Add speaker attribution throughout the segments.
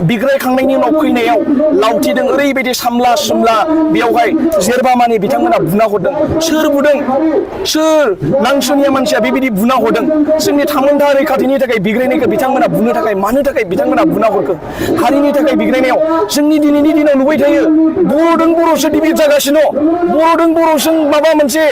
Speaker 1: बिग्रायखांनायनि उनाव फैनायाव लावथिदों ओरैबायदि सामला सुमला बेयावहाय जेरबा मानि बिथांमोना बुना हरदों। सोर बुदों? सोर नांसुनिया मानसिया बेबायदि बुना हरदों? जोंनि थामोनथा रैखाथिनि थाखाय बिग्रायनायखौ बिथांमोना बुनो थाखाय मानो थाखाय बिथांमोना बुना हरखो? हारिनि थाखाय बिग्रायनायाव जोंनि दिनैनि दिनाव नुबाय थायो बर'दों बर'सो डिबेट जागासिनो, बर'दों बर'सो माबा मोनसे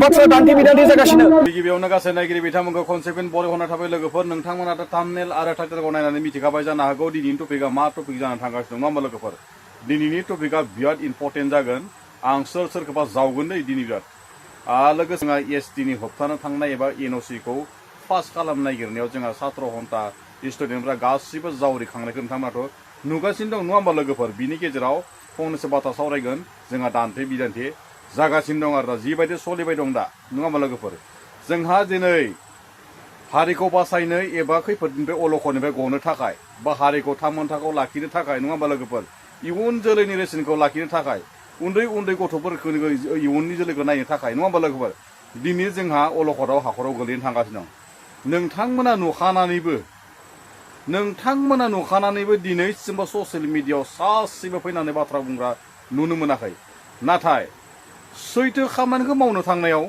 Speaker 1: बाथ्रा दान्थे बिदान्थे जागासिनो।
Speaker 2: गिबियावनो गासै नायगिरि बिथांमोनखौ कनसेप्ट बरायहरना थाबाय लोगोफोर। नोंथांमोनाथ' थाम्बनेल आरो टाइटेलखौ नायनानै मिथिखाबाय जानो हागौ दिनैनि टपिकआ मा टपिक जानानै थांगासिनो दं, नङा होमबा लोगोफोर? दिनैनि टपिकआ बिराद इम्परटेन्ट जागोन। आं सोरखौबा जावगोन दै दिनै बिराद। लोगोसे जोंहा एसटिनि होबथानो थांनाय एबा एनअसिखौ पास खालामनो नागिरनायाव जोंहा सात्र घन्टा स्टुडेन्टफ्रा गासिबो जावरिखांनायखौ नोंथांमोनाथ' नुगासिनो दं, नङा होमबा लोगोफोर? बिनि गेजेराव फंनैसो बाथ्रा सावरायगोन। जोंहा दान्थे बिदान्थे जागासिनो दं आरो दा जिबायदि सोलिबाय दं दा, नङा होमबा लोगोफोर? जोंहा दिनै हारिखौ बासायनो एबा खैफोदनिफ्राय अलखदनिफ्राय गनो थाखाय बा हारिखौ थामोनथाखौ लाखिनो थाखाय, नङा होमबा लोगोफोर? इयुन जोलैनि रेसनखौ लाखिनो थाखाय, उन्दै उन्दै गथ'फोरखौ इयुननि जोलैखौ नायनो थाखाय, नङा होमबा लोगोफोर? दिनै जोंहा अलखदाव हाखराव गोलैनो थांगासिनो दं। नोंथांमोना नुखानानैबो दिनैसिमबो ससियेल मिडियायाव सासेबो फैनानै बाथ्रा बुंग्रा नुनो मोनाखै। नाथाय सैथो खामानिखौ मावनो थांनायाव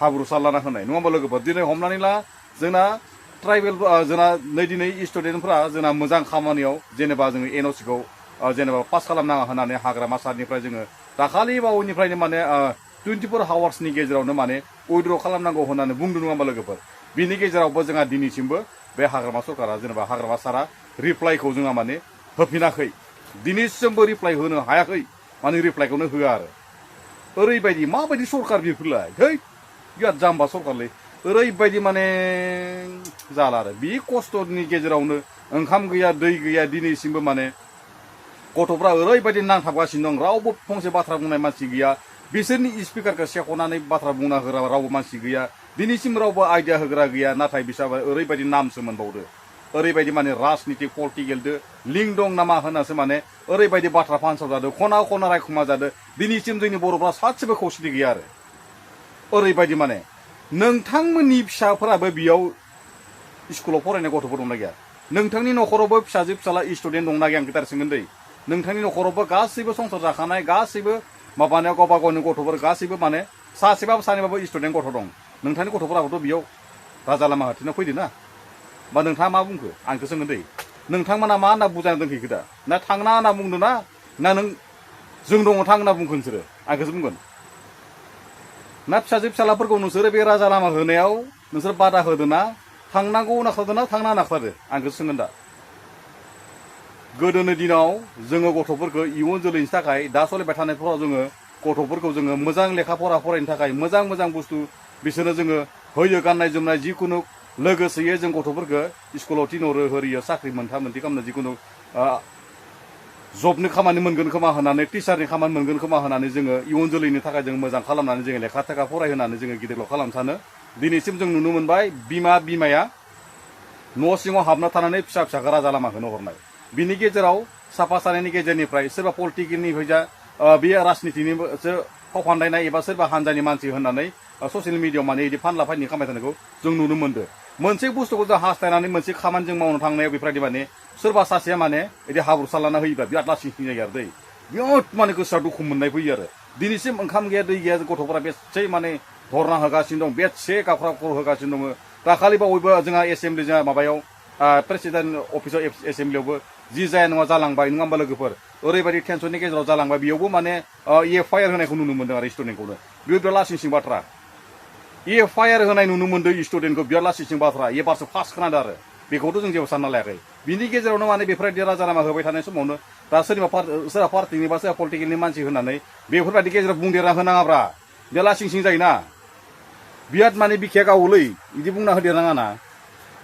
Speaker 2: हाब्रु सारलाना होनाय, नङा होमबा लोगोफोर? दिनै हमनानै ला जोंना ट्राइबेल जोंना नै दिनै स्टुडेन्टफ्रा जोंना मोजां खामानियाव जेनेबा जोङो एनअसिखौ जेनेबा पास खालामनाङा होननानै हाग्रामा सारनिफ्राय जोङो दाखालि बावैनिफ्रायनो माने 24 आवार्सनि गेजेरावनो माने उइड्र खालामनांगौ होननानै बुंदों, नङा होमबा लोगोफोर? बिनि गेजेरावबो जोंहा दिनैसिमबो बे हाग्रामा सरकारा जेनेबा हाग्रामा सारा रिप्लाइखौ जोंहा माने होफिनाखै। दिनैसिमबो रिप्लाइ होनो हायाखै, माने रिप्लाइखौनो होआ आरो। ओरैबायदि माबायदि सरकार बेफोरलाय? है बिराद जाम्बा सरकारलै। ओरैबायदि माने जाला आरो। बे खस्थ'नि गेजेरावनो ओंखाम गैया दै गैया दिनैसिमबो माने गथ'फ्रा ओरैबायदि नांथाबगासिनो दं। रावबो फंसे बाथ्रा बुंनाय मानसि गैया। बिसोरनि स्पिकारखौ सेख'नानै बाथ्रा बुंना होग्रा रावबो मानसि गैया। दिनैसिम रावबो आइडिया होग्रा गैया। नाथाय बिसोरहा ओरैबायदि नामसो मोनबावदो, ओरैबायदि माने राजनितिक पलिटिकेलदो लिंक दं नामा होननासो माने ओरैबायदि बाथ्रा फानसाव जादों, खना खना रायखुमा जादों। दिनैसिम जोंनि बर'फ्रा सासेबो खौसेथि गैया आरो। ओरैबायदि माने नोंथांमोननि फिसाफोराबो बेयाव स्कुलाव फरायनाय गथ'फोर दंना गैया? नोंथांनि न'खरावबो फिसाजो फिसाला स्टुडेन्ट दंना गैया? आं खोथा सोंगोन दै। नोंथांनि न'खरावबो गासैबो संसार जाखानाय गासैबो माबानायाव गावबा गावनि गथ'फोर गासैबो माने सासेबाबो सानैबाबो स्टुडेन्ट गथ' दं। नोंथांनि गथ'फोराबोथ' बेयाव राजा लामा हाथिना फैदो ना? बा नोंथाङा मा बुंखो? आंखौ सोंगोन दै। नोंथांमोना मा होनना बुजायना दोनखो दा? ना थांना होनना बुंदों ना नों जों दङ थां होनना बुंखो नोंसोरो? आंखौसो बुंगोन ना फिसाजो फिसालाफोरखौ नोंसोरो बे राजा लामा होनायाव नोंसोर बादा होदों ना थांनांगौ होनना खालामदों ना थांना होनना खालामदों? आंखौसो सोंगोन दा। गोदोनि दिनाव जोङो गथ'फोरखौ इयुन जोलैनि थाखाय दा सोलिबाय थानायफोराव जोङो गथ'फोरखौ जोङो मोजां लेखा फरायनो थाखाय मोजां मोजां बुस्थु बिसोरनो जोङो होयो, गाननाय जोमनाय जिखुनु। लोगोसेयै जों गथ'फोरखौ स्कुलाव थिनहरो होयो, साख्रि मोनथा मोनथि खालामनो जिखुनु जबनि खामानि मोनगोन खोमा होनानै, टिचारनि खामानि मोनगोन खोमा होनानै जोङो इयुन जोलैनि थाखाय जों मोजां खालामनानै जोङो लेखा थेखा फरायहोनानै जोङो गिदिरल' खालामनो सानो। दिनैसिम जों नुनो मोनबाय बिमाया न' सिङाव हाबना थानानै फिसा फिसाखौ राजा लामा होनो हरनाय। बिनि गेजेराव साफा सानैनि गेजेरनिफ्राय सोरबा पलिटिकेलनिफ्राय जा बे राजनितिनिसो फाव फान्दायनाय एबा सोरबा हानजानि मानसि होननानै ससियेल मिडियायाव माने बिदि फानला फाननि खामाय थानायखौ जों नुनो मोन्दों। मोनसे बुस्थुखौ जों हास्थायनानै मोनसे खामानि जों मावनो थांनायाव बेफोरबायदि माने सोरबा सासेया माने बिदि हाब्रु सारलाना होयोब्ला बिराद लासिं सिं जायो आरो दै। बिराद माने गोसोआ दुखु मोननाय फैयो आरो। दिनैसिम ओंखाम गैया दै गैया गथ'फोरा बेसे माने धरना होगासिनो दं, बेसे गाख्रा खर होगासिनो दङ। दाखालि बावैबो जोंहा एसेम्ब्लि जोंहा माबायाव प्रेसिडेन्ट अफिसाव एसेम्ब्लियावबो जि जाया नङा जालांबाय, नङा होमबा लोगोफोर? ओरैबायदि टेनसननि गेजेराव जालांबाय, बेयावबो माने EFIR होनायखौ नुनो मोन्दों आरो स्टुडेन्टखौनो। बेयो बिराद लासिं सिं बाथ्रा। EFIR होनाय नुनो मोन्दों स्टुडेन्टखौ, बिराद लासिं सिं बाथ्रा। एबारसो फार्स्ट खोनादों आरो। बेखौथ' जों जेबो सानना लायाखै। बिनि गेजेरावनो माने बेफोरबायदि राजा लामा होबाय थानाय समावनो दा सोरबा पार्टिनि बा सोरबा पलिटिकेलनि मानसि होननानै बेफोरबायदि गेजेराव बुंदेरना होनाङाब्रा। बिराद लासिं सिं जायोना। बिराद माने बिखाया गावोलै, बिदि बुंना होदेरनाङा ना।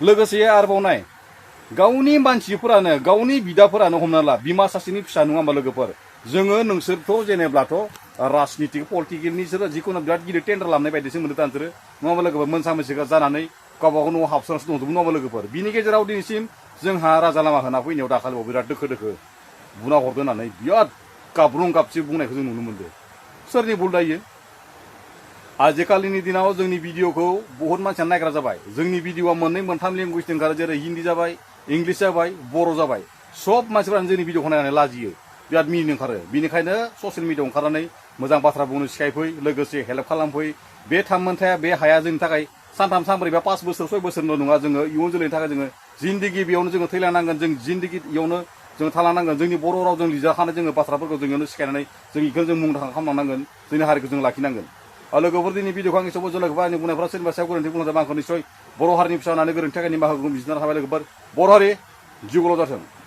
Speaker 2: लोगोसे आरोबाव नाय, गावनि मानसिफोरानो गावनि बिदाफोरानो हमना ला बिमा सासेनि फिसा, नङा होमबा लोगोफोर? जोङो नोंसोरथ' जेनेब्लाथ' राजनितिक पलिटिकेलनि जिखुनु बिराद गिदिर टेन्डार लामनाय बायदिसो मोनदों नोंसोरो, नङा होमबा लोगोफोर? मोनसा मोनसिखौ जानानै गावबा गाव न'आव हाबसोनासो दंजोबो, नङा होमबा लोगोफोर? बिनि गेजेराव दिनैसिम जोंहा राजा लामा होना फैनायाव दाखालिबाव बिराद दोखो दोखो बुना हरदो होननानै बिराद गाब्रुं गाबसि बुंनायखौ जों नुनो मोन्दों। सोरनि भुल दायो? आजिखालिनि दिनाव जोंनि भिडिअखौ बहुत मानसियानो नायग्रा जाबाय। जोंनि भिडिअआ मोननै मोनथाम लेंगुवेजनि ओंखारो, जेरै हिन्दी जाबाय, इंलिश जाबाय, बर' जाबाय। सब मानसिफ्रानो जोंनि भिडिअखौ नायनानै लाजियो बिराद मिनिनो ओंखारो बिनिखायनो ससियेल मिडियाआव ओंखारनानै मोजां बाथ्रा बुंनो सिखायफै लोगोसे हेल्प खालामफै बे थाममोनथाया बे हाया जोंनि थाखाय सानथाम सानब्रै बा 5 बोसोर 6 बोसोरल' नङा जोङो इयुन जोलैनि थाखाय जोङो जिन्दगि बेयावनो जोङो थैलांनांगोन जों जिन्दगि इयावनो जों थालांनांगोन जोंनि बर' रावजों लिरजाखानाय जोङो बाथ्राफोरखौ जोङो सिखायनानै जों इखौ जों मुंदांखा खालामलांनांगोन जोंनि हारिखौ जों लाखिनांगोन लोगोफोर दिनै भिडिअखौ आं एसे लोगोफोर आंनि बुंनायफ्रा सोरनिबा सायाव गोरोन्थि बुंलांदों आंखौ निस्सय बर' हारिनि फिसा होननानै गोरोन्थि थाखाय निमाहा होगौ बिजिरना थाबाय लोगोफोर बर' हारि जिउल' जाथों